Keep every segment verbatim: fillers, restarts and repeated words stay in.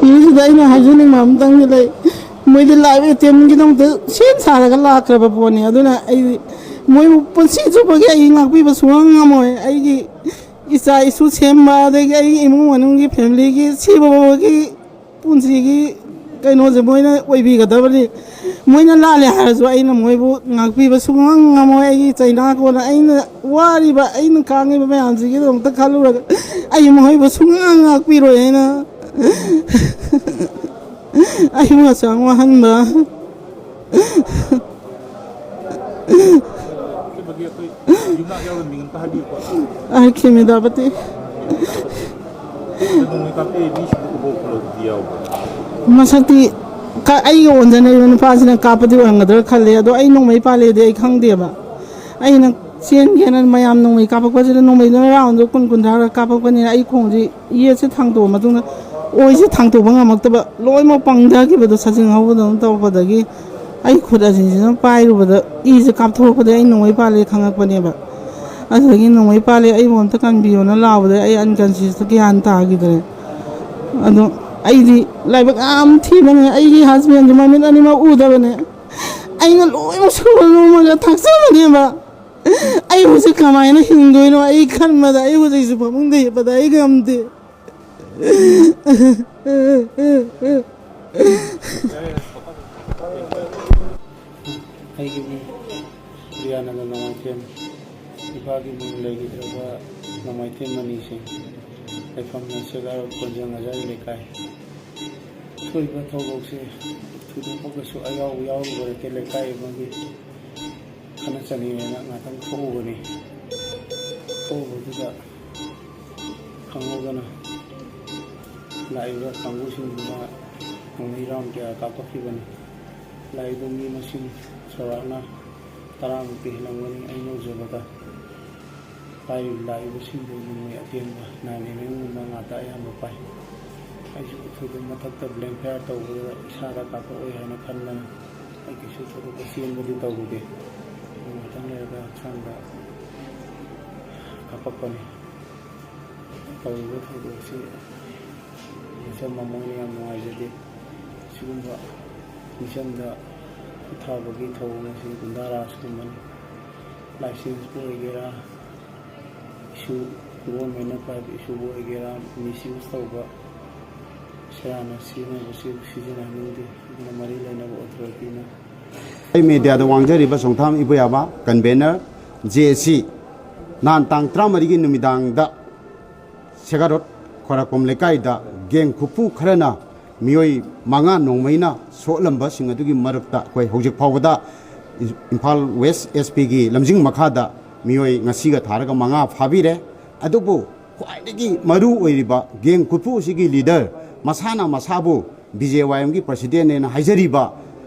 ꯃꯤꯁꯤꯗ ꯑꯩꯅ ꯍꯥꯏꯖꯅꯤꯡꯕ ꯑꯃꯇꯪꯗꯤ ꯂꯩ꯫ ꯃꯣꯏꯗꯤ life attempt ꯀꯤꯗꯃꯛꯇ ꯁꯦꯝ ꯁꯥꯔꯒ ꯂꯥꯛꯈ꯭ꯔꯕ ꯄꯣꯠꯅꯤ꯫ ꯑꯗꯨꯅ ꯑꯩ ꯃꯣꯏꯕꯨ ꯄꯨꯟꯁꯤ ꯆꯨꯞꯄꯒꯤ ꯑꯩ ꯉꯥꯛꯄꯤꯕ ꯁꯨꯡꯉꯝ ꯉꯝꯃꯣꯏ꯫ ꯑꯩꯒꯤ ꯏꯆꯥ ꯏꯁꯨ ꯁꯦꯝꯕ, ꯑꯗꯒꯤ ꯑꯩꯒꯤ ꯏꯃꯨꯡ ꯃꯅꯨꯡꯒꯤ, family ꯒꯤ ꯁꯤꯕ ꯐꯥꯎꯕꯒꯤ ꯄꯨꯟꯁꯤꯒꯤ ꯀꯩꯅꯣꯁꯦ ꯃꯣꯏꯅ ꯑꯣꯏꯕꯤꯒꯗꯕꯅꯤ꯫ ꯃꯣꯏꯅ ꯂꯥꯜꯂꯦ ꯍꯥꯏꯔꯁꯨ ꯑꯩꯅ ꯃꯣꯏꯕꯨ ꯉꯥꯛꯄꯤꯕ ꯁꯨꯡꯉꯝ ꯉꯝꯃꯣꯏ꯫ ꯑꯩꯒꯤ ꯆꯩꯅꯥ ꯀꯣꯟꯅ ꯑꯩꯅ ꯋꯥꯔꯤꯕ, ꯑꯩꯅ ꯈꯥꯡꯉꯤꯕ ꯃꯌꯥꯝꯁꯤꯒꯤꯗꯃꯛꯇ ꯈꯜꯂꯨꯔꯒ ꯑꯩ ꯃꯈꯣꯏꯕꯨ ꯁꯨꯡꯉꯥꯡ ꯉꯥꯛꯄꯤꯔꯣꯏ꯫ ꯑꯩꯅ ꯑꯩꯕꯨ ꯍꯛꯆꯥꯡ ꯋꯥꯍꯟꯕ꯫ ꯁꯤꯕꯒꯤ ꯑꯩꯈꯣꯏ ꯌꯨꯝꯅꯥꯛ ꯌꯥꯎꯔ ꯃꯤꯡ ꯑꯝꯇ ꯍꯥꯏꯕꯤꯌꯨꯀꯣ꯫ ꯑꯩ ꯈꯦꯃꯤꯗꯥꯄꯇꯤ꯫ ꯑꯗꯣ ꯅꯣꯡꯃꯩ ꯀꯥꯞꯄꯛꯏ ꯃꯤꯁꯤꯡꯗꯨ ꯎꯕ ꯈꯨꯂꯧꯕꯗꯤ ꯌꯥꯎꯕ꯭ꯔꯥ? ꯃꯁꯛꯇꯤ ꯀ-, ꯑꯩꯒ ꯑꯣꯟꯖꯟꯅꯔꯤꯕ ꯅꯨꯄꯥꯁꯤꯅ ꯀꯥꯞꯄꯗꯤ ꯑꯣꯏꯔꯝꯒꯗ꯭ꯔꯥ ꯈꯜꯂꯦ, ꯑꯗꯣ ꯑꯩ ꯅꯣꯡꯃꯩ ꯄꯥꯜꯂꯦꯗꯤ ꯑꯩ ꯈꯪꯗꯦꯕ꯫ ꯑꯩꯅ ꯆꯦꯟꯒꯦꯅ ꯃꯌꯥꯝ ꯅꯣꯡꯃꯩ ꯀꯥꯞꯄꯛꯄꯁꯤꯗ ꯅꯣꯡꯃꯩꯗꯨꯅ round ꯗꯣ ꯀꯨꯟ ꯀꯨꯟꯊ꯭ꯔꯥꯔꯛ ꯀꯥꯞꯄꯛꯄꯅꯤꯅ ꯑꯩ ꯈꯣꯡꯁꯤ, ꯌꯦꯠꯁꯦ ꯊꯥꯡꯇꯣꯛꯑ ꯃꯇꯨꯡꯗ ꯑꯣꯏꯁꯦ ꯊꯥꯡꯇꯣꯛꯄ ꯉꯝꯃꯛꯇꯕ, ꯂꯣꯏꯅꯃꯛ ꯄꯪꯊꯈꯤꯕꯗꯣ, ꯁꯥꯖꯤꯡ ꯍꯧꯕꯗꯧꯅ ꯇꯧꯔꯛꯄꯗꯒꯤ ꯑꯩ ꯈꯨꯠ ꯑꯁꯤꯁꯤꯅ ꯄꯥꯏꯔꯨꯕꯗ ꯏꯁꯦ ꯀꯥꯞꯊꯣꯔꯛꯄꯗꯒꯤ ꯑꯩ ꯅꯣꯡꯃꯩ ꯄꯥꯜꯂꯦ ꯈꯪꯉꯛꯄꯅꯦꯕ꯫ ꯑꯗꯨꯗꯒꯤ ꯅꯣꯡꯃꯩ ꯄꯥꯜꯂꯦ, ꯑꯩꯕꯨ ꯑꯝꯇ ꯀꯟꯕꯤꯌꯣꯅ ꯂꯥꯎꯕꯗꯒꯤ ꯑꯩ unconscious ꯇ ꯒ꯭ꯌꯥꯟ ꯇꯥꯈꯤꯗ꯭ꯔꯦ꯫ ꯑꯗꯣ ꯑꯩꯗꯤ ꯂꯥꯏꯕꯛ ꯌꯥꯝ ꯊꯤꯕꯅꯦ, ꯑꯩꯒꯤ husband ꯁꯦ ꯃꯃꯤꯠ ꯑꯅꯤꯃꯛ ꯎꯗꯕꯅꯦ꯫ ꯑꯩꯅ ꯂꯣꯏꯅꯃꯛ ꯁꯨꯔ ꯅꯣꯝꯃꯒ ꯊꯥꯛꯆꯕꯅꯦꯕ꯫ ꯑꯩ ꯍꯧꯖꯤꯛ ꯀꯃꯥꯏꯅ ꯍꯤꯡꯗꯣꯏꯅꯣ? ꯑꯩ ꯈꯟꯕꯗ ꯑꯩ ꯍꯧꯖꯤꯛꯁꯨ ꯐꯃꯨꯡꯗ ꯍꯤꯞꯄꯗ ꯑꯩ ꯉꯝꯗꯦ꯫ ꯑꯩꯒꯤ ꯃꯤꯡ ꯕꯤꯌꯥꯅꯟꯗ ꯅꯣꯡꯃꯥꯏꯊꯦꯝ꯫ ꯏꯄꯥꯒꯤ ꯃꯤꯡ ꯂꯩꯈꯤꯗ꯭ꯔꯕ ꯅꯣꯡꯃꯥꯏꯊꯦꯝ ꯃꯅꯤ ꯁꯤꯡ꯫ ꯂꯩꯐꯝꯅ ꯁꯦꯒꯥꯔꯣꯠ ꯀꯣꯟꯖꯪ ꯍꯖꯥꯔꯤ ꯂꯩꯀꯥꯏ꯫ ꯊꯣꯛꯏꯕ ꯊꯧꯗꯣꯛꯁꯦ ꯊꯣꯏꯗꯣꯛꯄ ꯀꯩꯁꯨ ꯑꯌꯥꯎꯕ ꯌꯥꯎꯔꯨꯕ ꯅꯠꯇꯦ꯫ ꯂꯩꯀꯥꯏ ꯑꯃꯒꯤ ꯈꯠꯅ ꯆꯩꯅꯕꯅ ꯉꯥꯛꯇꯪ ꯊꯣꯛꯎꯕꯅꯤ꯫ ꯊꯣꯛꯎꯕꯗꯨꯗ ꯈꯪꯍꯧꯗꯅ ꯂꯥꯛꯏꯕ ꯀꯥꯡꯕꯨꯁꯤꯡꯗꯨꯅ ꯅꯣꯡꯃꯩ round ꯀꯌꯥ ꯀꯥꯞꯄꯛꯈꯤꯕꯅꯤ꯫ ꯂꯥꯛꯏꯕ ꯃꯤ ꯃꯁꯤꯡ ꯆꯥꯎꯔꯥꯛꯅ ꯇꯔꯥꯃꯨꯛꯇꯤ ꯍꯦꯜꯂꯝꯒꯅꯤ ꯑꯩꯅ ꯎꯖꯕꯗ꯫ ꯄꯥꯏꯔꯤꯕ ꯂꯥꯛꯏꯕꯁꯤꯡꯗꯨ ꯅꯣꯡꯃꯩ ꯑꯇꯦꯟꯕ nine mm ꯒꯨꯝꯕ ꯉꯥꯛꯇ ꯑꯌꯥꯝꯕ ꯄꯥꯏ꯫ ꯑꯩꯁꯨ ꯊꯣꯏꯗꯣꯛ ꯃꯊꯛꯇ blank fire ꯇꯧꯕꯗꯨꯗ ꯏꯁꯥꯗ ꯀꯥꯞꯄꯛꯑꯣꯏ ꯍꯥꯏꯅ ꯈꯟꯗꯅ ꯑꯩ ꯀꯩꯁꯨ ꯊꯣꯏꯗꯣꯛꯄ ꯆꯦꯟꯕꯗꯤ ꯇꯧꯔꯨꯗꯦ꯫ ꯉꯥꯛꯇꯪ ꯂꯩꯔꯒ ꯍꯛꯆꯥꯡꯗ ꯀꯥꯞꯄꯛꯄꯅꯤ꯫ ꯇꯧꯔꯤꯕ ꯊꯧꯗꯣꯛꯁꯤ ꯃꯤꯆꯝ ꯑꯃ ꯑꯣꯏꯅ ꯌꯥꯝ ꯅꯨꯡꯉꯥꯏꯖꯗꯦ꯫ ꯁꯤꯒꯨꯝꯕ ꯃꯤꯆꯝꯗ ꯈꯨꯠ ꯊꯥꯕꯒꯤ ꯊꯧꯑꯣꯡ ꯑꯁꯤ ꯒꯨꯟꯗꯥ ꯔꯥꯖꯀꯨꯝꯕꯅꯤ꯫ ꯂꯥꯏꯁꯦꯟꯁꯄꯨ ꯑꯣꯏꯒꯦꯔꯥ, ꯏꯁꯨ, ꯒꯣꯔꯃꯦꯟꯅ ꯄ꯭ꯔꯥꯏꯚꯦꯠ ꯏꯁꯨꯕꯨ ꯑꯣꯏꯒꯦꯔꯥ, ꯃꯤꯁꯌꯨꯁ ꯇꯧꯕ, ꯁꯦꯔꯥꯟꯅ ꯁꯤꯖꯤꯟꯅꯕꯁꯤ ꯁꯤꯖꯤꯟꯅꯍꯟꯅꯤꯡꯗꯦ꯫ ꯑꯗꯨꯅ ꯃꯔꯤ ꯂꯩꯅꯕ ꯑꯣꯊꯣꯔꯤꯇꯤꯅ ꯑꯩ ꯃꯦꯗꯤꯌꯥꯗ ꯋꯥꯡꯖꯔꯤꯕ ꯁꯣꯡꯊꯥꯝ ꯏꯕꯣꯌꯥꯕ, ꯀꯟꯚꯦꯅꯔ, ꯖꯦ ꯑꯦ ꯁꯤ, ꯅꯍꯥꯟ ꯇꯥꯡ ꯇꯔꯥꯃꯔꯤꯒꯤ ꯅꯨꯃꯤꯗꯥꯡꯗ ꯁꯦꯒꯥꯔꯣꯠ ꯈ꯭ꯋꯥꯏꯔꯥꯛꯄꯝ ꯂꯩꯀꯥꯏꯗ ꯒꯦꯡ ꯈꯨꯠꯄꯨ ꯈꯔꯅ ꯃꯤꯑꯣꯏ ꯃꯉꯥ ꯅꯣꯡꯃꯩꯅ ꯁꯣꯛꯂꯝꯕꯁꯤꯡ ꯑꯗꯨꯒꯤ ꯃꯔꯛꯇ ꯑꯩꯈꯣꯏ ꯍꯧꯖꯤꯛ ꯐꯥꯎꯕꯗ ꯏꯝꯐꯥꯜ ꯋꯦꯁ ꯑꯦꯁ ꯄꯤꯒꯤ ꯂꯝꯖꯤꯡ ꯃꯈꯥꯗ ꯃꯤꯑꯣꯏ ꯉꯁꯤꯒ ꯊꯥꯔꯒ ꯃꯉꯥ ꯐꯥꯕꯤꯔꯦ꯫ ꯑꯗꯨꯕꯨ ꯈ꯭ꯋꯥꯏꯗꯒꯤ ꯃꯔꯨ ꯑꯣꯏꯔꯤꯕ ꯒꯦꯡ ꯈꯨꯠꯄꯨ ꯑꯁꯤꯒꯤ ꯂꯤꯗꯔ, ꯃꯁꯥꯅ ꯃꯁꯥꯕꯨ ꯕꯤ ꯖꯦ ꯋꯥꯏ ꯑꯦꯝꯒꯤ ꯄ꯭ꯔꯁꯤꯗꯦꯟꯅꯦꯅ ꯍꯥꯏꯖꯔꯤꯕ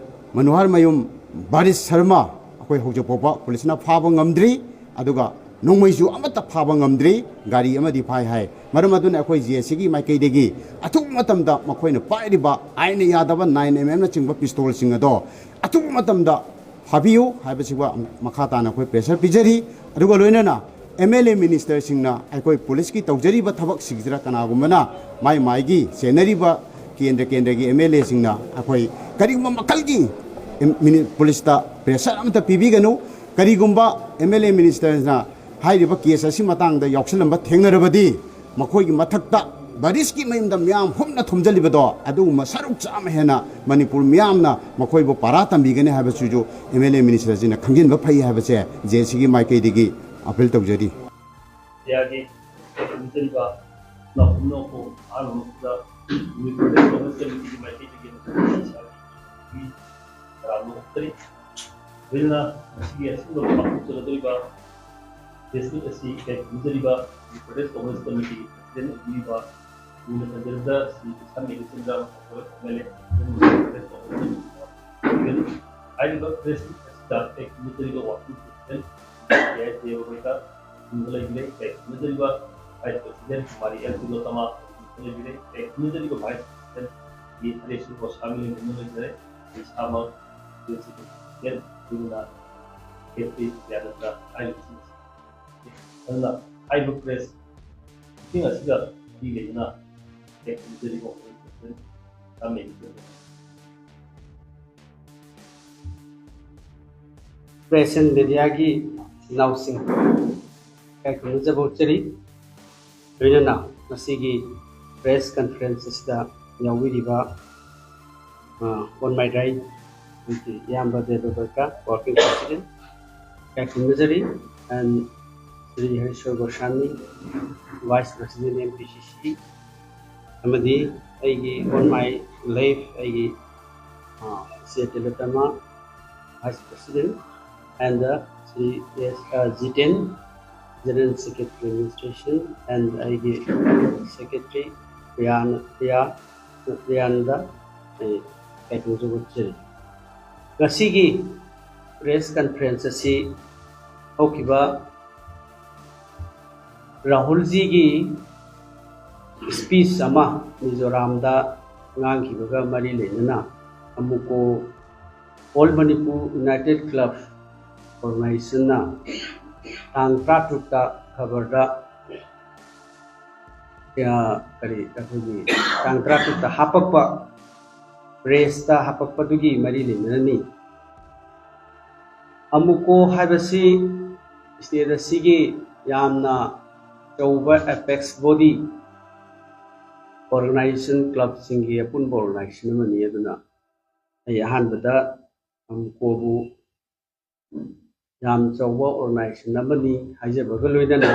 ꯃꯅꯣꯍꯔ ꯃꯌꯨꯝ ꯕꯥꯔꯤꯁ ꯁꯔꯃ ꯑꯩꯈꯣꯏ ꯍꯧꯖꯤꯛ ꯐꯥꯎꯕ ꯄꯨꯂꯤꯁꯅ ꯐꯥꯕ ꯉꯝꯗ꯭ꯔꯤ꯫ ꯑꯗꯨꯒ ꯅꯣꯡꯃꯩꯁꯨ ꯑꯃꯠꯇ ꯐꯥꯕ ꯉꯝꯗ꯭ꯔꯤ, ꯒꯥꯔꯤ ꯑꯃꯗꯤ ꯐꯥꯏ ꯍꯥꯏ꯫ ꯃꯔꯝ ꯑꯗꯨꯅ ꯑꯩꯈꯣꯏ ꯖꯦ ꯑꯦ ꯁꯤꯒꯤ ꯃꯥꯏꯀꯩꯗꯒꯤ ꯑꯊꯨꯕ ꯃꯇꯝꯗ ꯃꯈꯣꯏꯅ ꯄꯥꯏꯔꯤꯕ ꯑꯥꯏꯟꯅ ꯌꯥꯗꯕ ꯅꯥꯏꯟ ꯑꯦꯝ ꯑꯦꯝꯅꯆꯤꯡꯕ ꯄꯤꯁꯇꯣꯜꯁꯤꯡ ꯑꯗꯣ ꯑꯊꯨꯕ ꯃꯇꯝꯗ ꯐꯥꯕꯤꯌꯨ ꯍꯥꯏꯕꯁꯤꯒ ꯃꯈꯥ ꯇꯥꯅ ꯑꯩꯈꯣꯏ ꯄ꯭ꯔꯦꯁꯔ ꯄꯤꯖꯔꯤ꯫ ꯑꯗꯨꯒ ꯂꯣꯏꯅꯅ ꯑꯦꯝ ꯑꯦꯜ ꯑꯦ ꯃꯤꯅꯤꯁꯇꯔꯁꯤꯡꯅ ꯑꯩꯈꯣꯏ ꯄꯨꯂꯤꯁꯀꯤ ꯇꯧꯖꯔꯤꯕ ꯊꯕꯛꯁꯤꯡꯁꯤꯗ ꯀꯅꯥꯒꯨꯝꯕꯅ ꯃꯥꯏ ꯃꯥꯏꯒꯤ ꯆꯦꯟꯅꯔꯤꯕ ꯀꯦꯟꯗ꯭ꯔ ꯀꯦꯟꯗ꯭ꯔꯒꯤ ꯑꯦꯝ ꯑꯦꯜ ꯑꯦꯁꯤꯡꯅ ꯑꯩꯈꯣꯏ ꯀꯔꯤꯒꯨꯝꯕ ꯃꯈꯜꯒꯤ ꯑꯦꯝ-, ꯃꯤꯅꯤ-, ꯄꯨꯂꯤꯁꯇ ꯄ꯭ꯔꯦꯁꯔ ꯑꯃꯠꯇ ꯄꯤꯕꯤꯒꯅꯨ꯫ ꯀꯔꯤꯒꯨꯝꯕ ꯑꯦꯝ ꯑꯦꯜ ꯑꯦ ꯃꯤꯅꯤꯁꯇꯔꯅ ꯍꯥꯏꯔꯤꯕ ꯀꯦꯁ ꯑꯁꯤ ꯃꯇꯥꯡꯗ ꯌꯥꯎꯁꯤꯜꯂꯝꯕ ꯊꯦꯡꯅꯔꯕꯗꯤ ꯃꯈꯣꯏꯒꯤ ꯃꯊꯛꯇ ꯕꯥꯔꯤꯁꯀꯤ ꯃꯌꯨꯝꯗ ꯃꯤꯌꯥꯝ ꯍꯨꯞꯅ ꯊꯨꯝꯖꯤꯜꯂꯤꯕꯗꯣ ꯑꯗꯨꯒꯨꯝꯕ ꯁꯔꯨꯛ ꯆꯥꯝꯃ ꯍꯦꯟꯅ ꯃꯅꯤꯄꯨꯔ ꯃꯤꯌꯥꯝꯅ ꯃꯈꯣꯏꯕꯨ ꯄꯔꯥ ꯇꯝꯕꯤꯒꯅꯤ ꯍꯥꯏꯕꯁꯤꯁꯨ ꯑꯦꯝ ꯑꯦꯜ ꯑꯦ ꯃꯤꯅꯤꯁꯇꯔꯁꯤꯅ ꯈꯪꯖꯤꯟꯕ ꯐꯩ ꯍꯥꯏꯕꯁꯦ ꯖꯦ ꯑꯦ ꯁꯤꯒꯤ ꯃꯥꯏꯀꯩꯗꯒꯤ ꯑꯄꯤꯜ ꯇꯧꯖꯔꯤ꯫ ꯏꯟꯗꯤꯌꯥꯒꯤ ꯈꯪꯖꯤꯟꯕ ꯂꯥꯛꯐꯝ ꯂꯥꯛꯐꯝ ꯑꯍꯥꯟꯕ ꯃꯛꯇꯗ ꯃꯅꯤꯄꯨꯔ ꯄ꯭ꯔꯗꯦꯁ ꯀꯣꯡꯒ꯭ꯔꯦꯁ ꯀꯃꯤꯇꯤꯒꯤ ꯃꯥꯏꯀꯩꯗꯒꯤ ꯃꯁꯤꯒꯤ ꯏꯁꯥꯒꯤ ꯇꯔꯥꯝꯅ ꯑꯣꯛꯆꯔꯤ꯫ ꯂꯣꯏꯅꯅ ꯉꯁꯤꯒꯤ ꯑꯁꯤꯒꯨꯝꯕ ꯄꯥꯡꯊꯣꯛꯆꯒꯗꯧꯔꯤꯕ ꯐꯦꯁꯇꯤꯚꯦꯜ ꯑꯁꯤ ꯏꯀꯥꯏ ꯈꯨꯝꯅꯖꯔꯤꯕ ꯃꯅꯤꯄꯨꯔ ꯄ꯭ꯔꯗꯦꯁ ꯀꯣꯡꯒ꯭ꯔꯦꯁ ꯀꯃꯤꯇꯤꯒꯤ ꯄ꯭ꯔꯁꯤꯗꯦꯟ ꯑꯣꯏꯕꯤꯔꯤꯕ ꯃꯨꯟꯅ ꯄꯟꯖꯔꯕꯗ ꯁ꯭ꯔꯤ ꯀ꯭ꯔꯤꯁꯅ ꯃꯦꯘꯆꯟꯗ꯭ꯔ ꯃꯊꯛ M L A Pradesh Congress ꯀꯃꯤꯇꯤꯒꯤ ꯍꯥꯏꯔꯤꯕ ꯄ꯭ꯔꯦꯁ ꯃꯤꯠ ꯑꯁꯤꯗ ꯏꯀꯥꯏ ꯈꯨꯝꯅꯖꯔꯤꯕ ꯋꯥꯀꯤꯡ ꯄ꯭ꯔꯁꯤꯗꯦꯟ ꯀꯦ ꯑꯥꯏ ꯗꯦꯕ ꯍꯣꯏꯗ ꯊꯨꯡꯕ ꯂꯩꯕꯤꯔꯦ꯫ ꯏꯀꯥꯏ ꯈꯨꯝꯅꯖꯔꯤꯕ ꯚꯥꯏꯁ ꯄ꯭ꯔꯁꯤꯗꯦꯟ ꯀꯨꯃꯥꯔꯤ ꯑꯦꯜ ꯇꯤꯂꯣꯇꯃꯥ ꯊꯨꯡꯕ ꯂꯩꯕꯤꯔꯦ꯫ ꯏꯀꯥꯏ ꯈꯨꯝꯅꯖꯔꯤꯕ ꯚꯥꯏꯁ ꯄ꯭ꯔꯁꯤꯗꯦꯟ ꯀꯦ ꯊꯔꯦꯁꯨ ꯒꯣꯁꯥꯃꯤ ꯂꯩꯕꯤꯔꯦ꯫ ꯏꯁꯥꯃꯛ ꯄ꯭ꯔꯦꯁ ꯃꯤꯠ ꯄ꯭ꯔꯁꯤꯗꯦꯟ ꯑꯗꯨꯒꯨꯝꯅ ꯀꯦ ꯄꯤ ꯗꯌꯥꯅꯟꯗ ꯍꯥꯏꯔꯤꯕꯁꯤꯡ ꯑꯁꯤ ꯑꯗꯨꯅ ꯍꯥꯏꯔꯤꯕ ꯄ꯭ꯔꯦꯁ ꯃꯤꯠ ꯑꯁꯤꯒ ꯃꯔꯤ ꯂꯩꯅꯅ Press and mediaꯒꯤ ꯏꯅꯥꯎꯁꯤꯡ ꯏꯀꯥꯏ ꯈꯨꯝꯅꯖꯕ ꯎꯠꯆꯔꯤ꯫ ꯂꯣꯏꯅꯅ ꯉꯁꯤꯒꯤ press conference ꯑꯁꯤꯗ ꯌꯥꯎꯕꯤꯔꯤꯕ, ꯑ, On My Right ꯑꯩꯒꯤ ꯏꯌꯥꯝꯕ ꯗꯦꯕꯕ꯭ꯔꯇ, working president, ꯏꯀꯥꯏ ꯈꯨꯝꯅꯖꯔꯤ, and Shri ꯍꯔꯤꯁꯣꯔ Goswami, vice president, M P C C, ꯑꯃꯗꯤ ꯑꯩꯒꯤ on my left ꯑꯩꯒꯤ, ꯑ, ꯏꯆꯦ ꯇꯤꯂꯣꯇꯃꯥ, vice president, and the Shri ꯑꯦꯁ, ꯑ, Jiten, general secretary administration, and ꯑꯩꯒꯤ secretary ꯄ꯭ꯔꯤꯌꯥꯅ, ꯄ꯭ꯔꯤꯌꯥ, ꯄ꯭ꯔꯤꯌꯥꯅꯟꯗ ꯑꯩ ꯏꯀꯥꯏ ꯈꯨꯝꯅꯖꯕ ꯎꯠꯆꯔꯤ꯫ ꯉꯁꯤꯒꯤ press conference ꯑꯁꯤ ꯍꯧꯈꯤꯕ ꯔꯥꯍꯨꯜꯖꯤꯒꯤ speech ꯑꯃ ꯃꯤꯖꯣꯔꯥꯝꯗ ꯉꯥꯡꯈꯤꯕꯒ ꯃꯔꯤ ꯂꯩꯅꯅ ꯑꯃꯨꯀꯣ All Manipur United Club Organizationꯅ ꯇꯥꯡ ꯇꯔꯥꯇꯔꯨꯛꯇ ꯈꯕꯔꯗ, ꯑ, ꯀꯔꯤ, ꯑꯩꯈꯣꯏꯒꯤ ꯇꯥꯡ ꯇꯔꯥꯇꯔꯨꯛꯇ ꯍꯥꯄꯛꯄ, pressꯇ ꯍꯥꯄꯛꯄꯗꯨꯒꯤ ꯃꯔꯤ ꯂꯩꯅꯅꯅꯤ꯫ ꯑꯃꯨꯀꯣ ꯍꯥꯏꯕꯁꯤ state ꯑꯁꯤꯒꯤ ꯌꯥꯝꯅ ꯑꯆꯧꯕ apex body organization, clubꯁꯤꯡꯒꯤ ꯑꯄꯨꯟꯕ organization ꯑꯃꯅꯤ꯫ ꯑꯗꯨꯅ ꯑꯩ ꯑꯍꯥꯟꯕꯗ ꯑꯃꯨꯀꯣꯕꯨ ꯌꯥꯝ ꯆꯥꯎꯕ organization ꯑꯃꯅꯤ ꯍꯥꯏꯖꯕꯒ ꯂꯣꯏꯅꯅ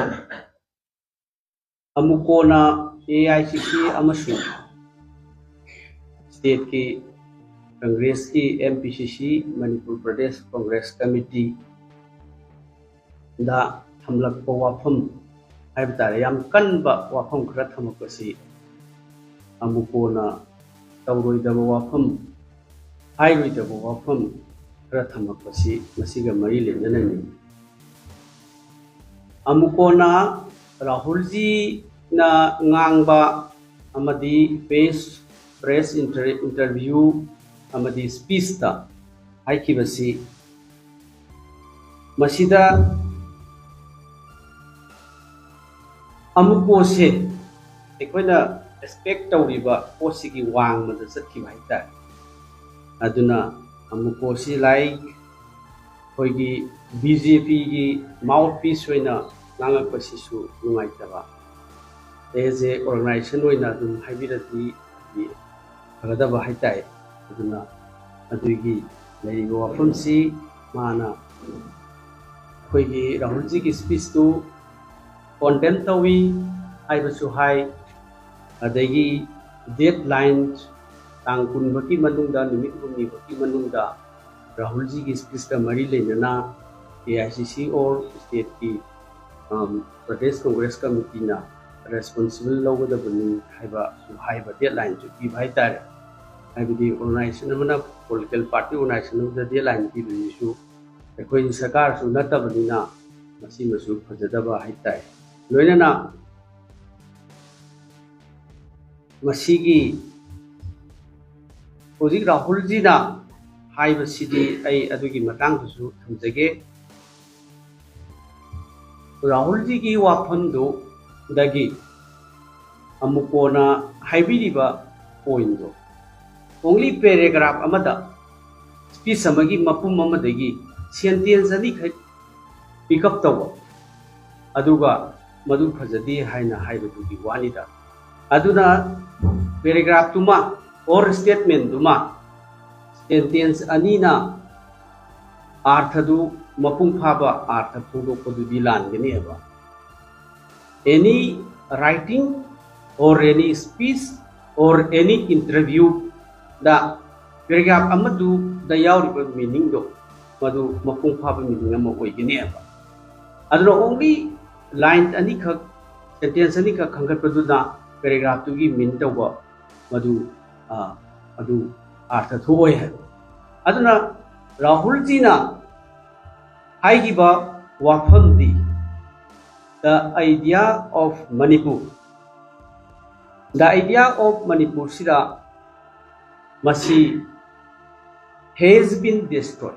ꯑꯃꯨꯀꯣꯅ A I C C ꯑꯃꯁꯨꯡ stateꯀꯤ Congressꯀꯤ M P C C, Manipur Pradesh Congress Committeeꯗ ꯊꯝꯂꯛꯄ ꯋꯥꯐꯝ ꯍꯥꯏꯕ ꯇꯥꯔꯦ, ꯌꯥꯝ ꯀꯟꯕ ꯋꯥꯐꯝ ꯈꯔ ꯊꯝꯃꯛꯄꯁꯤ ꯑꯃꯨꯀꯣꯅ ꯇꯧꯔꯣꯏꯗꯕ ꯋꯥꯐꯝ, ꯍꯥꯏꯔꯣꯏꯗꯕ ꯋꯥꯐꯝ ꯈꯔ ꯊꯝꯃꯛꯄꯁꯤ ꯃꯁꯤꯒ ꯃꯔꯤ ꯂꯩꯅꯅꯅꯤ꯫ ꯑꯃꯨꯀꯣꯅ ꯔꯥꯍꯨꯜꯖꯤꯅ ꯉꯥꯡꯕ ꯑꯃꯗꯤ press, press inter-, interview ꯑꯃꯗꯤ speechꯇ ꯍꯥꯏꯈꯤꯕꯁꯤ, ꯃꯁꯤꯗ ꯑꯃꯨꯀꯣꯁꯦ ꯑꯩꯈꯣꯏꯅ ꯑꯦꯛꯁꯄꯦꯛ ꯇꯧꯔꯤꯕ ꯄꯣꯠꯁꯤꯒꯤ ꯋꯥꯡꯃꯗ ꯆꯠꯈꯤꯕ ꯍꯥꯏꯇꯥꯔꯦ꯫ ꯑꯗꯨꯅ ꯑꯃꯨꯛꯀꯣꯁꯤ ꯂꯥꯏꯛ ꯑꯩꯈꯣꯏꯒꯤ ꯕꯤ ꯖꯦ ꯄꯤꯒꯤ ꯃꯥꯎꯠ ꯄꯤꯁ ꯑꯣꯏꯅ ꯉꯥꯡꯉꯛꯄꯁꯤꯁꯨ ꯅꯨꯡꯉꯥꯏꯇꯕ꯫ ꯑꯦꯖ ꯑꯦ ꯑꯣꯔꯒꯅꯥꯏꯖꯦꯁꯟ ꯑꯣꯏꯅ ꯑꯗꯨꯝ ꯍꯥꯏꯕꯤꯔꯗꯤ ꯐꯒꯗꯕ ꯍꯥꯏꯇꯥꯔꯦ꯫ ꯑꯗꯨꯅ ꯑꯗꯨꯒꯤ ꯂꯩꯔꯤꯕ ꯋꯥꯐꯝꯁꯤ ꯃꯥꯅ ꯑꯩꯈꯣꯏꯒꯤ ꯔꯥꯍꯨꯜꯖꯤꯒꯤ ꯁ꯭ꯄꯤꯁꯇꯨ ꯀꯣꯟꯗꯦꯝ ꯇꯧꯏ ꯍꯥꯏꯕꯁꯨ ꯍꯥꯏ꯫ ꯑꯗꯒꯤ ꯗꯦꯠ ꯂꯥꯏꯟ ꯇꯥꯡ ꯀꯨꯟ ꯐꯥꯎꯒꯤ ꯃꯅꯨꯡꯗ, ꯅꯨꯃꯤꯠ ꯍꯨꯝꯅꯤ ꯐꯥꯎꯒꯤ ꯃꯅꯨꯡꯗ ꯔꯥꯍꯨꯜꯖꯤꯒꯤ ꯁ꯭ꯄꯤꯁꯀ ꯃꯔꯤ ꯂꯩꯅꯅ ꯑꯦ ꯑꯥꯏ ꯁꯤ ꯁꯤ ꯑꯣꯔ ꯁ꯭ꯇꯦꯠꯀꯤ, ꯑꯝ, ꯄ꯭ꯔꯗꯦꯁ ꯀꯪꯒ꯭ꯔꯦꯁ ꯀꯃꯤꯇꯤꯅ ꯔꯦꯁꯄꯣꯟꯁꯤꯕꯜ ꯂꯧꯒꯗꯕꯅꯤ ꯍꯥꯏꯕꯁꯨ ꯍꯥꯏꯕ, ꯗꯦꯠ ꯂꯥꯏꯟꯁꯨ ꯄꯤꯕ ꯍꯥꯏꯇꯥꯔꯦ꯫ ꯍꯥꯏꯕꯗꯤ ꯑꯣꯔꯒꯅꯥꯏꯖꯦꯁꯟ ꯑꯃꯅ, ꯄꯣꯂꯤꯇꯤꯀꯦꯜ ꯄꯥꯔꯇꯤ ꯑꯣꯔꯒꯅꯥꯏꯖꯦꯁꯟ ꯑꯃꯗ ꯗꯦꯠ ꯂꯥꯏꯟ ꯄꯤꯕꯁꯤꯁꯨ ꯑꯩꯈꯣꯏ ꯁꯔꯀꯥꯔꯁꯨ ꯅꯠꯇꯕꯅꯤꯅ ꯃꯁꯤꯃꯁꯨ ꯐꯖꯗꯕ ꯍꯥꯏꯇꯥꯔꯦ꯫ ꯂꯣꯏꯅꯅ ꯃꯁꯤꯒꯤ ꯍꯧꯖꯤꯛ ꯔꯥꯍꯨꯜꯖꯤꯅ ꯍꯥꯏꯕꯁꯤꯗꯤ ꯑꯩ ꯑꯗꯨꯒꯤ ꯃꯇꯥꯡꯗꯁꯨ ꯊꯝꯖꯒꯦ꯫ ꯔꯥꯍꯨꯜꯖꯤꯒꯤ ꯋꯥꯐꯝꯗꯨꯗꯒꯤ ꯑꯃꯨꯛ ꯀꯣꯟꯅ ꯍꯥꯏꯕꯤꯔꯤꯕ ꯄꯣꯏꯟꯗꯣ, ꯑꯣꯡꯂꯤ ꯄꯦꯔꯦꯒ꯭ꯔꯥꯐ ꯑꯃꯗ, ꯁ꯭ꯄꯤꯁ ꯑꯃꯒꯤ ꯃꯄꯨꯝ ꯑꯃꯗꯒꯤ ꯁꯦꯟꯇꯦꯟꯁ ꯑꯅꯤꯈꯛ ꯄꯤꯛ ꯑꯞ ꯇꯧꯕ, ꯑꯗꯨꯒ ꯃꯗꯨ ꯐꯖꯗꯦ ꯍꯥꯏꯅ ꯍꯥꯏꯕꯗꯨꯒꯤ ꯋꯥꯅꯤꯗ꯫ ꯑꯗꯨꯅ ꯄꯦꯔꯦꯒ꯭ꯔꯥꯐꯇꯨꯃ ꯑꯣꯔ ꯁ꯭ꯇꯦꯠꯃꯦꯟꯗꯨꯃ ꯁꯦꯟꯇꯦꯟꯁ ꯑꯅꯤꯅ ꯑꯥꯔꯊꯗꯨ ꯃꯄꯨꯡ ꯐꯥꯕ ꯑꯥꯔꯊ ꯐꯣꯡꯗꯣꯛꯄꯗꯨꯗꯤ ꯂꯥꯟꯒꯅꯦꯕ꯫ Any writing or any speech or any interview the paragraph ꯑꯃꯗꯨꯗ ꯌꯥꯎꯔꯤꯕ ꯃꯤꯅꯤꯡꯗꯣ ꯃꯗꯨ ꯃꯄꯨꯡ ꯐꯥꯕ ꯃꯤꯅꯤꯡ ꯑꯃ ꯑꯣꯏꯒꯅꯦꯕ꯫ ꯑꯗꯨꯅ ꯑꯣꯡꯂꯤ ꯂꯥꯏꯟ ꯑꯅꯤꯈꯛ, ꯁꯦꯟꯇꯦꯟꯁ ꯑꯅꯤꯈꯛ ꯈꯟꯒꯠꯄꯗꯨꯅ ꯄꯦꯔꯦꯒ꯭ꯔꯥꯐꯇꯨꯒꯤ ꯃꯤꯟ ꯇꯧꯕ ꯃꯗꯨ, ꯑ, ꯑꯗꯨ ꯑꯥꯔꯊ ꯊꯣꯛꯑꯣꯏ ꯍꯥꯏꯕ꯫ ꯑꯗꯨꯅ ꯔꯥꯍꯨꯜꯖꯤꯅ ꯍꯥꯏꯈꯤꯕ ꯋꯥꯐꯝꯗꯤ, the idea of Manipur, the idea of ꯃꯅꯤꯄꯨꯔꯁꯤꯗ ꯃꯁꯤ has been destroyed,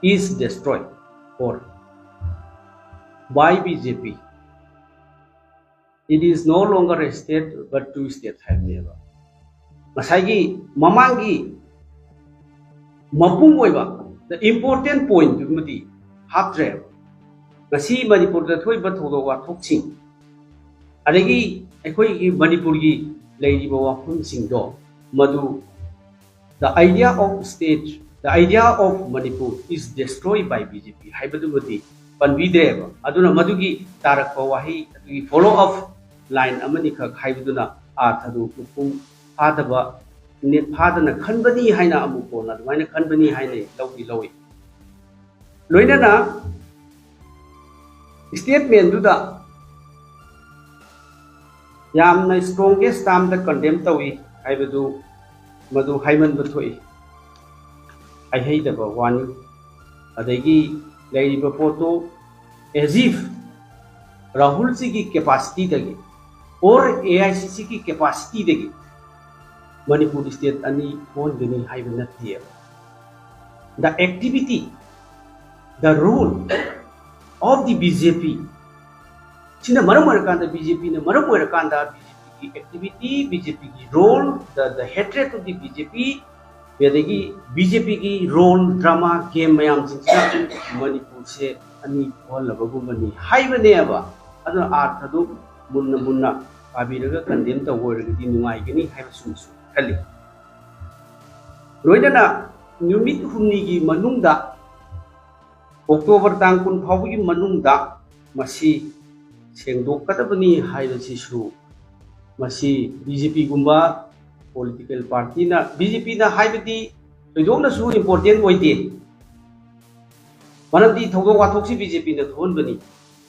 is destroyed for by B J P꯫ It is no longer a state but two state ꯍꯥꯏꯕꯅꯦꯕ꯫ ꯉꯁꯥꯏꯒꯤ ꯃꯃꯥꯡꯒꯤ ꯃꯄꯨꯡ ꯑꯣꯏꯕ, the important point ꯗꯨꯃꯗꯤ ꯍꯥꯞꯇ꯭ꯔꯦꯕ꯫ ꯉꯁꯤ ꯃꯅꯤꯄꯨꯔꯗ ꯊꯣꯛꯏꯕ ꯊꯧꯗꯣꯛ ꯋꯥꯊꯣꯛꯁꯤꯡ, ꯑꯗꯒꯤ ꯑꯩꯈꯣꯏꯒꯤ ꯃꯅꯤꯄꯨꯔꯒꯤ ꯂꯩꯔꯤꯕ ꯋꯥꯐꯝꯁꯤꯡꯗꯣ, ꯃꯗꯨ the idea of state, the idea of Manipur is destroyed by B J P ꯍꯥꯏꯕꯗꯨꯃꯗꯤ ꯄꯟꯕꯤꯗ꯭ꯔꯦꯕ꯫ ꯑꯗꯨꯅ ꯃꯗꯨꯒꯤ ꯇꯥꯔꯛꯄ ꯋꯥꯍꯩ ꯑꯗꯨꯒꯤ follow up line ꯑꯃꯅꯤꯈꯛ ꯍꯥꯏꯕꯗꯨꯅ ꯑꯥꯔꯊꯗꯨ ꯃꯄꯨꯡ ꯐꯥꯗꯕ, ꯅꯦꯠ ꯐꯥꯗꯅ ꯈꯟꯕꯅꯤ ꯍꯥꯏꯅ ꯑꯃꯨꯛ ꯀꯣꯟꯅ ꯑꯗꯨꯃꯥꯏꯅ ꯈꯟꯕꯅꯤ ꯍꯥꯏꯅ ꯂꯧꯗꯤ ꯂꯧꯏ꯫ ꯂꯣꯏꯅꯅ statement ꯗꯨꯗ ꯌꯥꯝꯅ strongest term ꯗ condemn ꯇꯧꯏ ꯍꯥꯏꯕꯗꯨ, ꯃꯗꯨ ꯍꯥꯏꯃꯟꯕ ꯊꯣꯛꯏ, ꯍꯥꯏꯍꯩꯗꯕ ꯋꯥꯅꯤ꯫ ꯑꯗꯒꯤ ꯂꯩꯔꯤꯕ ꯄꯣꯠꯇꯨ as if ꯔꯥꯍꯨꯜꯁꯤꯒꯤ capacity ꯗꯒꯤ or A I C C ꯒꯤ capacity ꯗꯒꯤ ꯃꯅꯤꯄꯨꯔ state ꯑꯅꯤ ꯊꯣꯛꯍꯟꯒꯅꯤ ꯍꯥꯏꯕ ꯅꯠꯇꯦꯕ꯫ The activity, the role of the B J P, ꯁꯤꯅ ꯃꯔꯝ ꯑꯣꯏꯔꯀꯥꯟꯗ, B J P ꯅ ꯃꯔꯝ ꯑꯣꯏꯔꯀꯥꯟꯗ, B J P ꯒꯤ activity, B J P ꯒꯤ role, the, the hatred of the B J P, ꯑꯗꯒꯤ B J P ꯒꯤ role, drama, game ꯃꯌꯥꯝꯁꯤꯡꯁꯤꯅ ꯃꯅꯤꯄꯨꯔꯁꯦ ꯑꯅꯤ ꯊꯣꯛꯍꯜꯂꯕꯒꯨꯝꯕꯅꯤ ꯍꯥꯏꯕꯅꯦꯕ꯫ ꯑꯗꯨꯅ ꯑꯥꯔꯊꯗꯨ ꯃꯨꯟꯅ ꯃꯨꯟꯅ ꯄꯥꯕꯤꯔꯒ condemn ꯇꯧꯕ ꯑꯣꯏꯔꯒꯗꯤ ꯅꯨꯡꯉꯥꯏꯒꯅꯤ ꯍꯥꯏꯕꯁꯤꯃꯁꯨ ꯈꯜꯂꯤ꯫ ꯂꯣꯏꯅꯅ ꯅꯨꯃꯤꯠ ꯍꯨꯝꯅꯤꯒꯤ ꯃꯅꯨꯡꯗ, ꯑꯣꯛꯇꯣꯕꯔ ꯇꯥꯡ ꯀꯨꯟ ꯐꯥꯎꯕꯒꯤ ꯃꯅꯨꯡꯗ ꯃꯁꯤ ꯁꯦꯡꯗꯣꯛꯀꯗꯕꯅꯤ ꯍꯥꯏꯕꯁꯤꯁꯨ, ꯃꯁꯤ B J P ꯒꯨꯝꯕ political party ꯅ, B J P ꯅ ꯍꯥꯏꯕꯗꯤ ꯊꯣꯏꯗꯣꯛꯅꯁꯨ important ꯑꯣꯏꯗꯦ, ꯃꯔꯝꯗꯤ ꯊꯧꯗꯣꯛ ꯋꯥꯊꯣꯛꯁꯤ B J P ꯅ ꯊꯣꯛꯍꯟꯕꯅꯤ꯫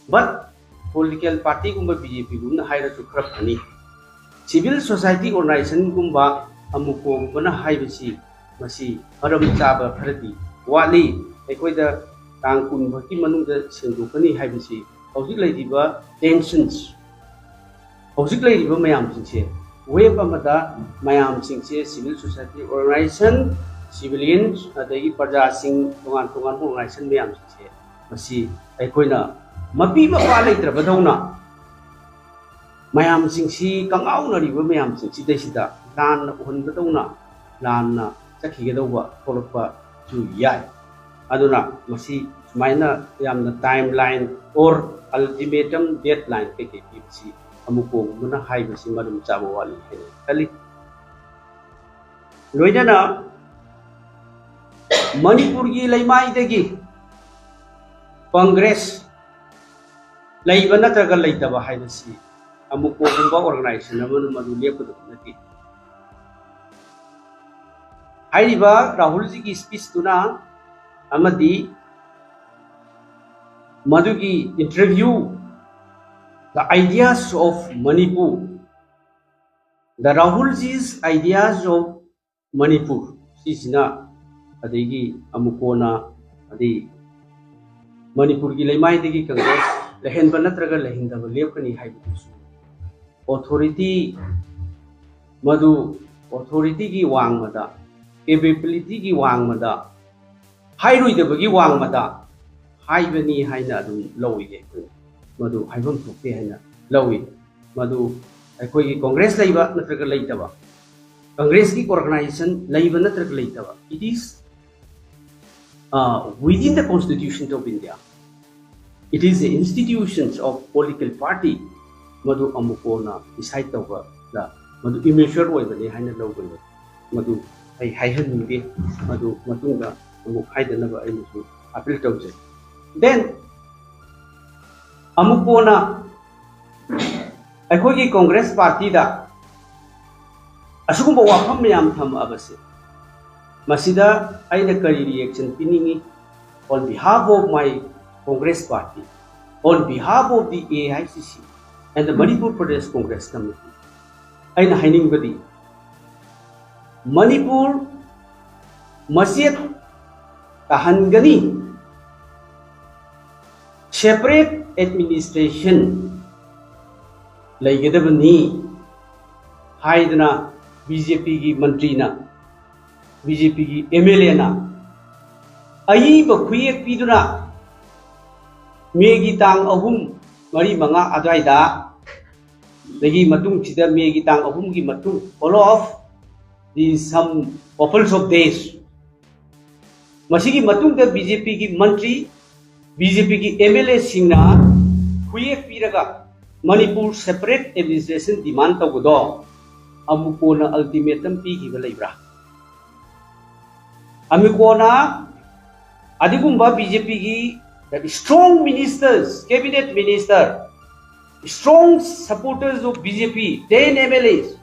But political party ꯒꯨꯝꯕ B J P ꯒꯨꯝꯕꯅ ꯍꯥꯏꯔꯁꯨ ꯈꯔ ꯐꯅꯤ꯫ Civil society organization ꯒꯨꯝꯕ, ꯑꯃꯨꯀꯣꯒꯨꯝꯕꯅ ꯍꯥꯏꯕꯁꯤ, ꯃꯁꯤ ꯃꯔꯝ ꯆꯥꯕ ꯈꯔꯗꯤ ꯋꯥꯠꯂꯤ꯫ ꯑꯩꯈꯣꯏꯗ ꯇꯥꯡ ꯀꯨꯟ ꯐꯥꯎꯒꯤ ꯃꯅꯨꯡꯗ ꯁꯦꯡꯗꯣꯛꯀꯅꯤ ꯍꯥꯏꯕꯁꯤ ꯍꯧꯖꯤꯛ ꯂꯩꯔꯤꯕ tensions, ꯍꯧꯖꯤꯛ ꯂꯩꯔꯤꯕ ꯃꯌꯥꯝꯁꯤꯡꯁꯦ, wave ꯑꯃꯗ ꯃꯌꯥꯝꯁꯤꯡꯁꯦ, civil society organization, civilians, ꯑꯗꯒꯤ ꯄ꯭ꯔꯖꯥꯁꯤꯡ, ꯇꯣꯉꯥꯟ ꯇꯣꯉꯥꯟꯕ organization ꯃꯌꯥꯝꯁꯤꯡꯁꯦ, ꯃꯁꯤ ꯑꯩꯈꯣꯏꯅ ꯃꯄꯤ ꯃꯄꯥ ꯂꯩꯇ꯭ꯔꯕꯗꯧꯅ ꯃꯌꯥꯝꯁꯤꯡꯁꯤ, ꯀꯉꯥꯎꯅꯔꯤꯕ ꯃꯌꯥꯝꯁꯤꯡꯁꯤꯗꯩꯁꯤꯗ ꯂꯥꯟꯅ ꯎꯍꯟꯕꯗꯧꯅ ꯂꯥꯟꯅ ꯆꯠꯈꯤꯒꯗꯧꯕ ꯊꯣꯛꯂꯛꯄꯁꯨ ꯌꯥꯏ꯫ ꯑꯗꯨꯅ ꯃꯁꯤ ꯁꯨꯃꯥꯏꯅ ꯌꯥꯝꯅ time line or ultimatum, deadline ꯀꯩꯀꯩ ꯄꯤꯕꯁꯤ ꯑꯃꯨꯛ ꯀꯣꯡꯒꯨꯝꯕꯅ ꯍꯥꯏꯕꯁꯤ ꯃꯔꯝ ꯆꯥꯕ ꯋꯥꯠꯂꯤ ꯍꯥꯏꯅ ꯈꯜꯂꯤ꯫ ꯂꯣꯏꯅꯅ ꯃꯅꯤꯄꯨꯔꯒꯤ ꯂꯩꯃꯥꯏꯗꯒꯤ ꯀꯣꯡꯒ꯭ꯔꯦꯁ ꯂꯩꯕ ꯅꯠꯇ꯭ꯔꯒ ꯂꯩꯇꯕ ꯍꯥꯏꯕꯁꯤ ꯑꯃꯨꯛ ꯀꯣꯡꯒꯨꯝꯕ organization ꯑꯃꯅ ꯃꯗꯨ ꯂꯦꯞꯀꯗꯕ ꯅꯠꯇꯦ꯫ ꯍꯥꯏꯔꯤꯕ ꯔꯥꯍꯨꯜꯖꯤꯒꯤ speechꯇꯨꯅ ꯑꯃꯗꯤ ꯃꯗꯨꯒꯤ interview, The Ideas of Manipur, The Rahulji's Ideas of Manipur, ꯁꯤꯁꯤꯅ ꯑꯗꯒꯤ ꯑꯃꯨꯛ ꯀꯣꯟꯅ ꯑꯗꯩ ꯃꯅꯤꯄꯨꯔꯒꯤ ꯂꯩꯃꯥꯏꯗꯒꯤ ꯀꯪꯒ꯭ꯔꯦꯁ ꯂꯩꯍꯟꯕ ꯅꯠꯇ꯭ꯔꯒ ꯂꯩꯍꯟꯗꯕ ꯂꯦꯞꯀꯅꯤ ꯍꯥꯏꯕꯗꯨꯁꯨ authority, ꯃꯗꯨ authorityꯒꯤ ꯋꯥꯡꯃꯗ, capabilityꯒꯤ ꯋꯥꯡꯃꯗ, ꯍꯥꯏꯔꯣꯏꯗꯕꯒꯤ ꯋꯥꯡꯃꯗ ꯍꯥꯏꯕꯅꯤ ꯍꯥꯏꯅ ꯑꯗꯨꯝ ꯂꯧꯏ꯫ ꯑꯩꯈꯣꯏ ꯃꯗꯨ ꯍꯥꯏꯐꯝ ꯊꯣꯛꯇꯦ ꯍꯥꯏꯅ ꯂꯧꯏ꯫ ꯃꯗꯨ ꯑꯩꯈꯣꯏꯒꯤ ꯀꯣꯡꯒ꯭ꯔꯦꯁ ꯂꯩꯕ ꯅꯠꯇ꯭ꯔꯒ ꯂꯩꯇꯕ, ꯀꯪꯒ꯭ꯔꯦꯁꯀꯤ organization ꯂꯩꯕ ꯅꯠꯇ꯭ꯔꯒ ꯂꯩꯇꯕ, it is, uh, within the Constitution of India, it is the institutions of political party, ꯃꯗꯨ ꯑꯃꯨꯛ ꯀꯣꯟꯅ decide ꯇꯧꯕꯗ ꯃꯗꯨ immature ꯑꯣꯏꯕꯅꯤ ꯍꯥꯏꯅ ꯂꯧꯒꯅꯤ꯫ ꯃꯗꯨ ꯑꯩ ꯍꯥꯏꯍꯟꯅꯤꯡꯗꯦ꯫ ꯃꯗꯨ ꯃꯇꯨꯡꯗ ꯑꯃꯨꯛ ꯍꯥꯏꯗꯅꯕ ꯑꯩꯅꯁꯨ appeal ꯇꯧꯖꯩ꯫ Then ꯑꯃꯨꯛ ꯀꯣꯟꯅ ꯑꯩꯈꯣꯏꯒꯤ ꯀꯣꯡꯒ꯭ꯔꯦꯁ ꯄꯥꯔꯇꯤꯗ ꯑꯁꯤꯒꯨꯝꯕ ꯋꯥꯐꯝ ꯃꯌꯥꯝ ꯊꯝꯃꯛꯑꯕꯁꯦ, ꯃꯁꯤꯗ ꯑꯩꯅ ꯀꯔꯤ reaction ꯄꯤꯅꯤꯡꯉꯤ? On behalf of my Congress party, on behalf of the A I C C and the Manipur Pradesh Congress Committee, ꯑꯩꯅ ꯍꯥꯏꯅꯤꯡꯕꯗꯤ, ꯃꯅꯤꯄꯨꯔ ꯃꯆꯦꯠ ꯇꯥꯍꯟꯒꯅꯤ, separate administration ꯂꯩꯒꯗꯕꯅꯤ ꯍꯥꯏꯗꯅ BJPꯒꯤ ꯃꯟꯇ꯭ꯔꯤꯅ, BJPꯒꯤ MLAꯅ ꯑꯏꯕ ꯈꯨꯌꯦꯛ ꯄꯤꯗꯨꯅ ꯃꯦꯒꯤ ꯇꯥꯡ ꯑꯍꯨꯝ, ꯃꯔꯤ, ꯃꯉꯥ ꯑꯗꯨꯋꯥꯏꯗ ꯑꯗꯒꯤ ꯃꯇꯨꯡꯁꯤꯗ ꯃꯦꯒꯤ ꯇꯥꯡ ꯑꯍꯨꯝꯒꯤ ꯃꯇꯨꯡ, follow of the some couples of days, ꯃꯁꯤꯒꯤ ꯃꯇꯨꯡꯗ ꯕꯤ ꯖꯦ ꯄꯤꯒꯤ ꯃꯟꯇ꯭ꯔꯤ, ꯕꯤ ꯖꯦ ꯄꯤꯒꯤ ꯑꯦꯝ ꯑꯦꯜ ꯑꯦꯁꯤꯡꯅ ꯈꯨꯌꯦꯛ ꯄꯤꯔꯒ ꯃꯅꯤꯄꯨꯔ separate administration demand ꯇꯧꯕꯗꯣ ꯑꯃꯨꯛ ꯀꯣꯟꯅ ultimatum ꯄꯤꯈꯤꯕ ꯂꯩꯕ꯭ꯔꯥ? ꯑꯃꯨꯛ ꯀꯣꯟꯅ ꯑꯗꯨꯒꯨꯝꯕ ꯕꯤ ꯖꯦ ꯄꯤꯒꯤ strong ministers, cabinet minister, strong supporters of B J P, ten M L As,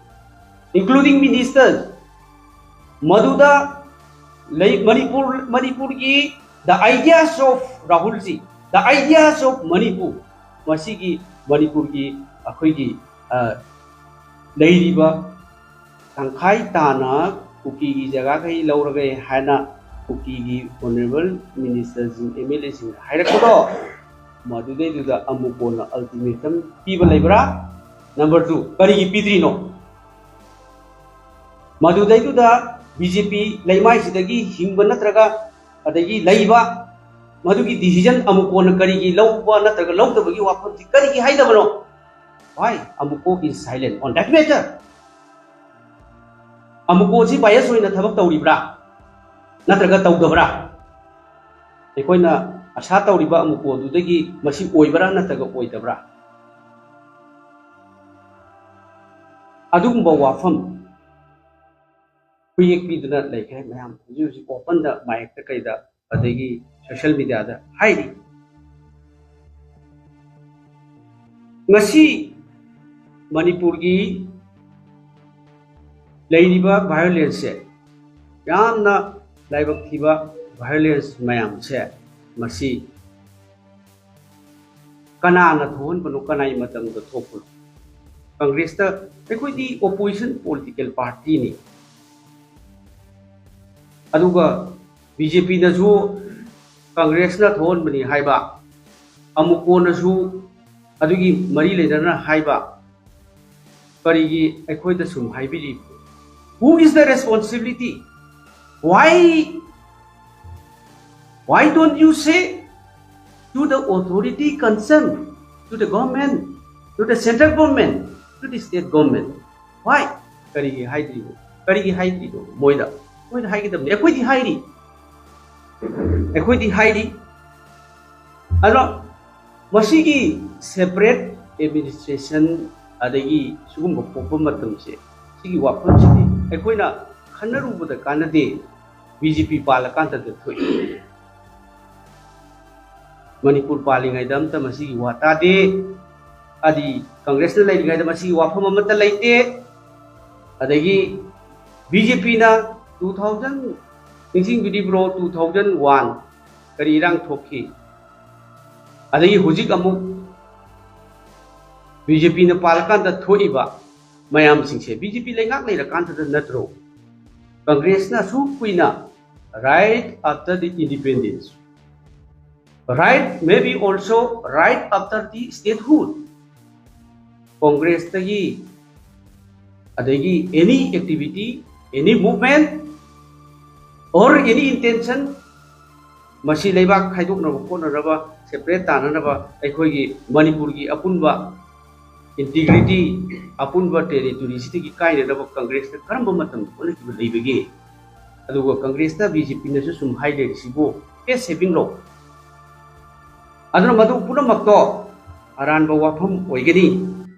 including ministers, ꯃꯗꯨꯗ ꯂꯩ ꯃꯅꯤꯄꯨꯔ, ꯃꯅꯤꯄꯨꯔꯒꯤ the ideas of ꯔꯥꯍꯨꯜꯖꯤ, the ideas of Manipur, ꯃꯁꯤꯒꯤ ꯃꯅꯤꯄꯨꯔꯒꯤ ꯑꯩꯈꯣꯏꯒꯤ, ꯑ, ꯂꯩꯔꯤꯕ ꯇꯪꯈꯥꯏ ꯇꯥꯅ ꯀꯨꯀꯤꯒꯤ ꯖꯒꯥꯈꯩ ꯂꯧꯔꯒꯦ ꯍꯥꯏꯅ ꯀꯨꯀꯤꯒꯤ honourable ministerꯁꯤꯡ, M L Aꯁꯤꯡꯅ ꯍꯥꯏꯔꯛꯄꯗꯣ, ꯃꯗꯨꯗꯩꯗꯨꯗ ꯑꯃꯨꯛ ꯀꯣꯟꯅ ultimatum ꯄꯤꯕ ꯂꯩꯕ꯭ꯔꯥ? Number two, ꯀꯔꯤꯒꯤ ꯄꯤꯗ꯭ꯔꯤꯅꯣ? ꯃꯗꯨꯗꯩꯗꯨꯗ B J P ꯂꯩꯃꯥꯏꯁꯤꯗꯒꯤ ꯍꯤꯡꯕ ꯅꯠꯇ꯭ꯔꯒ ꯑꯗꯒꯤ ꯂꯩꯕ, ꯃꯗꯨꯒꯤ decision ꯑꯃꯨꯛ ꯀꯣꯟꯅ ꯀꯔꯤꯒꯤ ꯂꯧꯕ ꯅꯠꯇ꯭ꯔꯒ ꯂꯧꯗꯕꯒꯤ ꯋꯥꯐꯝꯁꯤ ꯀꯔꯤꯒꯤ ꯍꯥꯏꯗꯕꯅꯣ? Why ꯑꯃꯨꯛꯀꯣ is silent on that matter? ꯑꯃꯨꯛꯀꯣꯁꯤ bias ꯑꯣꯏꯅ ꯊꯕꯛ ꯇꯧꯔꯤꯕ꯭ꯔꯥ ꯅꯠꯇ꯭ꯔꯒ ꯇꯧꯗꯕ꯭ꯔꯥ? ꯑꯩꯈꯣꯏꯅ ꯑꯁꯥ ꯇꯧꯔꯤꯕ ꯑꯃꯨꯛꯀꯣꯗꯨꯗꯒꯤ ꯃꯁꯤ ꯑꯣꯏꯕ꯭ꯔꯥ ꯅꯠꯇ꯭ꯔꯒ ꯑꯣꯏꯗꯕ꯭ꯔꯥ? ꯑꯗꯨꯒꯨꯝꯕ ꯋꯥꯐꯝ ꯈꯨꯌꯦꯛ ꯄꯤꯗꯨꯅ ꯂꯩꯈ꯭ꯔꯦ ꯃꯌꯥꯝ꯫ ꯍꯧꯖꯤꯛ ꯍꯧꯖꯤꯛ openꯗ, micꯗ ꯀꯩꯗ, ꯑꯗꯒꯤ social mediaꯗ ꯍꯥꯏꯔꯤ꯫ ꯉꯁꯤ ꯃꯅꯤꯄꯨꯔꯒꯤ ꯂꯩꯔꯤꯕ violenceꯁꯦ, ꯌꯥꯝꯅ ꯂꯥꯏꯕꯛ ꯊꯤꯕ violence ꯃꯌꯥꯝꯁꯦ, ꯃꯁꯤ ꯀꯅꯥꯅ ꯊꯣꯛꯍꯟꯕꯅꯣ, ꯀꯅꯥꯒꯤ ꯃꯇꯝꯗ ꯊꯣꯛꯄꯅꯣ? ꯀꯪꯒ꯭ꯔꯦꯁꯇ, ꯑꯩꯈꯣꯏꯗꯤ opposition political partyꯅꯤ꯫ ꯑꯗꯨꯒ B J Pꯅꯁꯨ ꯀꯪꯒ꯭ꯔꯦꯁꯅ ꯊꯣꯛꯍꯟꯕꯅꯤ ꯍꯥꯏꯕ, ꯑꯃꯨꯛꯀꯣꯅꯁꯨ ꯑꯗꯨꯒꯤ ꯃꯔꯤ ꯂꯩꯅꯅ ꯍꯥꯏꯕ, ꯀꯔꯤꯒꯤ ꯑꯩꯈꯣꯏꯗ ꯁꯨꯝ ꯍꯥꯏꯕꯤꯔꯤ? Who is the responsibility? Why, why don't you say to the authority concerned, to the government, to the central government, to the state government. Why? ꯀꯔꯤꯒꯤ ꯍꯥꯏꯗ꯭ꯔꯤꯅꯣ? ꯀꯔꯤꯒꯤ ꯍꯥꯏꯗ꯭ꯔꯤꯅꯣ ꯃꯣꯏꯗ? ꯃꯣꯏꯗ ꯍꯥꯏꯒꯗꯕꯅꯤ꯫ ꯑꯩꯈꯣꯏꯗꯤ ꯍꯥꯏꯔꯤ, ꯑꯩꯈꯣꯏꯗꯤ ꯍꯥꯏꯔꯤ꯫ ꯑꯗꯣ ꯃꯁꯤꯒꯤ separate administration ꯑꯗꯒꯤ ꯁꯤꯒꯨꯝꯕ ꯊꯣꯛꯄ ꯃꯇꯝꯁꯦ, ꯁꯤꯒꯤ ꯋꯥꯐꯝꯁꯤꯗꯤ ꯑꯩꯈꯣꯏꯅ ꯈꯟꯅꯔꯨꯕꯗ ꯀꯥꯟꯅꯗꯦ꯫ ꯕꯤ ꯖꯦ ꯄꯤ ꯄꯥꯜꯂꯀꯥꯟꯗꯗ ꯊꯣꯛꯏ꯫ ꯃꯅꯤꯄꯨꯔ ꯄꯥꯜꯂꯤꯉꯩꯗ ꯑꯝꯇ ꯃꯁꯤꯒꯤ ꯋꯥ ꯇꯥꯗꯦ꯫ ꯑꯗꯤ ꯀꯪꯒ꯭ꯔꯦꯁꯅ ꯂꯩꯔꯤꯉꯩꯗ ꯃꯁꯤꯒꯤ ꯋꯥꯐꯝ ꯑꯃꯠꯇ ꯂꯩꯇꯦ꯫ ꯑꯗꯒꯤ ꯕꯤ ꯖꯦ ꯄꯤꯅ two thousand, ꯅꯤꯡꯁꯤꯡꯕꯤꯔꯤꯕ꯭ꯔꯣ, two thousand one ꯀꯔꯤ ꯏꯔꯥꯡ ꯊꯣꯛꯈꯤ? ꯑꯗꯒꯤ ꯍꯧꯖꯤꯛ ꯑꯃꯨꯛ ꯕꯤ ꯖꯦ ꯄꯤꯅ ꯄꯥꯜꯂꯀꯥꯟꯗ ꯊꯣꯛꯏꯕ ꯃꯌꯥꯝꯁꯤꯡꯁꯦ, ꯕꯤ ꯖꯦ ꯄꯤ ꯂꯩꯉꯥꯛ ꯂꯩꯔꯀꯥꯟꯗꯗ ꯅꯠꯇ꯭ꯔꯣ ꯀꯪꯒ꯭ꯔꯦꯁꯅ ꯑꯁꯨꯛ ꯀꯨꯏꯅ, right after the independence, right, maybe also right after the statehood, ꯀꯣꯡꯒ꯭ꯔꯦꯁꯇꯒꯤ ꯑꯗꯒꯤ any activity, any movement or any intention, ꯃꯁꯤ ꯂꯩꯕꯥꯛ ꯈꯥꯏꯗꯣꯛꯅꯕ ꯈꯣꯠꯅꯅꯕ, separate ꯇꯥꯅꯅꯕ, ꯑꯩꯈꯣꯏꯒꯤ ꯃꯅꯤꯄꯨꯔꯒꯤ ꯑꯄꯨꯟꯕ integrity, ꯑꯄꯨꯟꯕ territory ꯁꯤꯗꯒꯤ ꯀꯥꯏꯅꯅꯕ ꯀꯪꯒ꯭ꯔꯦꯁꯅ ꯀꯔꯝꯕ ꯃꯇꯝꯗ ꯍꯣꯠꯅꯈꯤꯕ ꯂꯩꯕꯒꯦ? ꯑꯗꯨꯒ ꯀꯪꯒ꯭ꯔꯦꯁꯇ ꯕꯤ ꯖꯦ ꯄꯤꯅꯁꯨ ꯁꯨꯝ ꯍꯥꯏ ꯂꯩꯔꯤꯁꯤꯕꯨ face saving ꯂꯣ? ꯑꯗꯨꯅ ꯃꯗꯨ ꯄꯨꯝꯅꯃꯛꯇꯣ ꯑꯔꯥꯟꯕ ꯋꯥꯐꯝ ꯑꯣꯏꯒꯅꯤ꯫